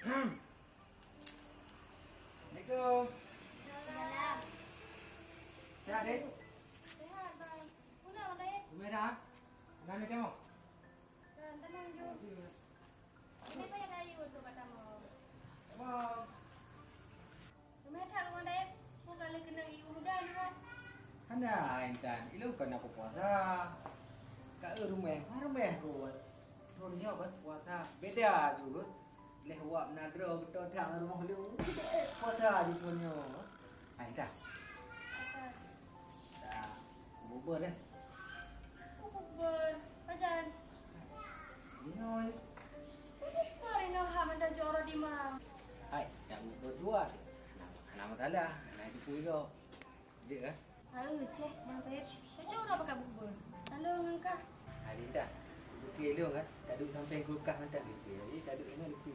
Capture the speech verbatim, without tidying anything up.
Assalamualaikum. Salam. Sehat, Dek? Sehat, Bang. Puna, Bang Dayat? Rumah dah? Mana kamu? Bang, tenang, Ju. Ini payah kayu tu kata mau. Kamu. Rumah dah, Bang Dayat? Kau kalau kena iu muda ni, Bang. Hana, Intan. Ilong kan aku puasa. Kak, eh, rumah. Mana rumah aku? Dunia kan puasa. Beda juga. Leh wak meunadroe geuto that ngon rumoh lôn, eh, kuasa jipeurunoe. Hai, dah. Apa? Dah. Bubur, eh. Oh, bubur. Pajan. Inoe. Bubur inoe ha mantong coro di ma. Hai, dah bubur dua. Hana, hana masalah. Hana jipui kok. Jeuet, eh? Hai, ceh, Bang Pep. Cocok uroe pakai bubur. Lalu ngangkat. Hai, Linda. Bukit lu kan? Taduk samping kulkas mantap gitu. Jadi, taduk ini lucu.